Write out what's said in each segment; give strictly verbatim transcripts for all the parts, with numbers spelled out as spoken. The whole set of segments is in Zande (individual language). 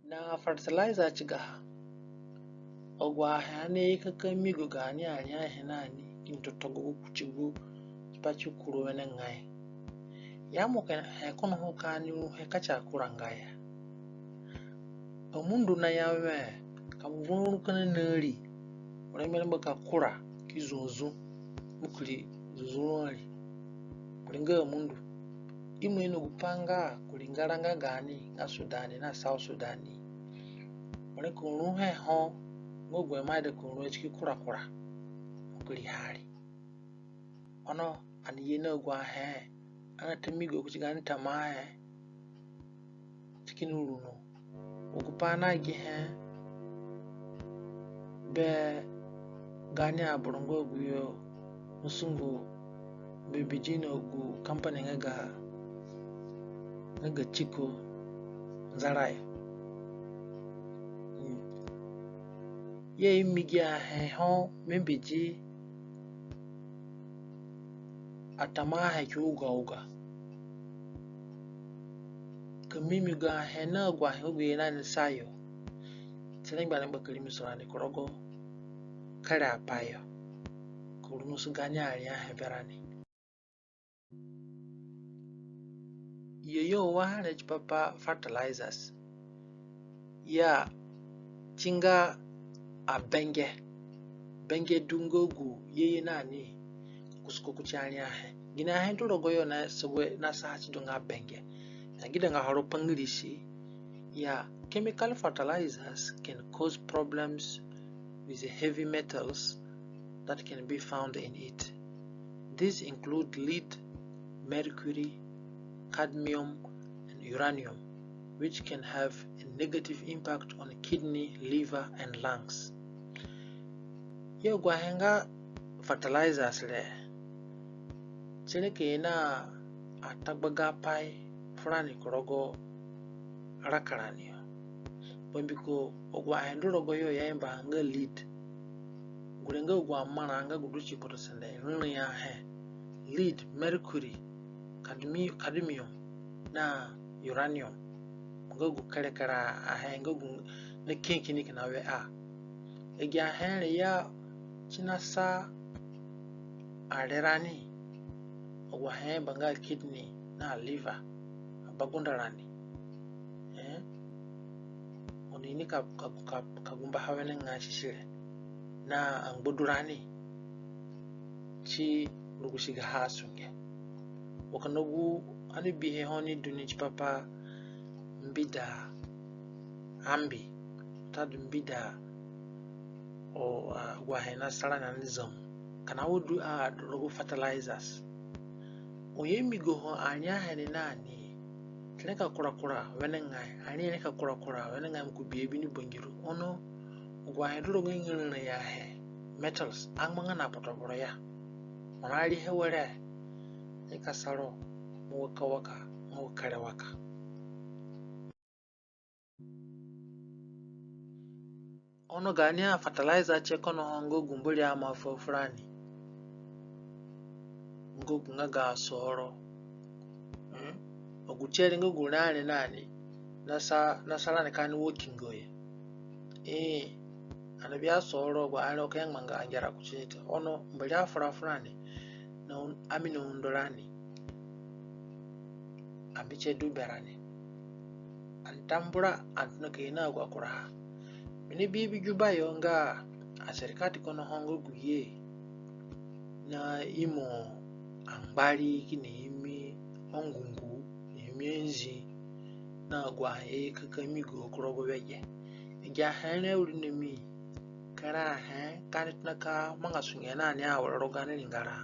Na fertilizer tigaha. Agu ahe ani ye ka ka migo gaani ariahe na ni kini totogo gu kuti gu tipa ti kuru wenengai. Ya mo ka he kono ho ka ani ruhe ka ti akuranga ya. Amundu na ya we ka mo vura ru kina na ri, mo rengbe rengba ka kura ki zuzu, mo kiri zuzu ru ari. Mo ri nga amundu. I mo ino gupai nga ku ringara nga gaani nga Sudani na South Sudani. Mo ri ka ruhe ho nga gu ima ida ka ruhe ti ki kura kura, mo kiri hari. Ono ani ye na agu ahe ani ta migo kuti gaani tamahe ti kini ru no. Wa gupai ani agihe be gaani aboro nga agu yo musungu be bidino gu company nga ga nga ga tiko nzara yo. Ye i mi gi ahe ho mi mbidi atamahe ki uga uga. Ka mi migo ahe na agu ahe nga gu ye na ni sayo. Ti rengbe arengba ka rimiso rani ku rogo kere apai yo. Ka runusu gaani ariahe berani. Yo yo wa ha re tipa pa fertilizers. Ya ti nga abenge. Benge du nga gu ye ye na ni kusuko kuti ariahe. Gini ahe du rogo yo na sa ha ti du nga benge. Na gida nga horo pa Ngirisi. Ya, chemical fertilizers can cause problems with the heavy metals that can be found in it. These include lead, mercury, cadmium, and uranium, which can have a negative impact on kidney, liver, and lungs. Ye agu ahe nga fertilizers re, ti re ka ye na atagbaga pai furani ku rogo raka rani yo. Bambiko agu ahe du rogo yo ya imba nga lead. Gure nga agu amarã nga gu du ti kpotosende rere ahe. Lead, mercury, cadmi-, cadmium, na uranium. Nga gu kerekere ahe nga gu na kekini kina we a. Agi ahe re ya ti na sa arerani. Agu ahe ba nga kidney na liver, abagundarani. Eh? Oni ini ka, ka, ka, ka gumbaha wenengai sisi re. Na angbadurani ti rugusigaha asunge. Wa kina gu ani bihe ho ni du ni tipa pa mbida ambi, watadu mbida o, a, agu ahe na sa rani ani zamu. Kina wo du a rogo fertilizers. Oni migo ho ariahe ni na ni. Ti ni ka kura kura wenengai, ariahe ni ka kura kura wenengai mo ki bihe bini bangiro. Ono agu ahe du rogo ngere ya he. Metals, angbanga na kpotoboro ya. Mo na rihe were, i ka sa ro, mo waka waka, mo kere waka. Ono gaani a fertilizer tie kono ho nga gu Mbori aima fu furani. Nga gu nga ga asoro. Hmm? Agu tie re nga gu rani na ni. Na sa, na sa rani ka ani working ye. Eh, ani bi asoro agu ahe re ka ngbanga angera kuti ni te. Ono Mbori afura furani. Na un-, ami na undo rani. Ambi tie du berani. Ani tambura, ani tona ka ye na agu akuraha. Mi ni bi bi Juba yo nga aserikati kono ho nga gu ye na imo angbari kina imi angungu, imi anzi na agu ahe ka ka migo ku rogo wege. Agi ahe re awirinami kere ahe ka ani tona ka mangasunge na ni awere rogo gaani ringara.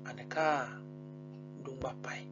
Ani ka du ngbapai.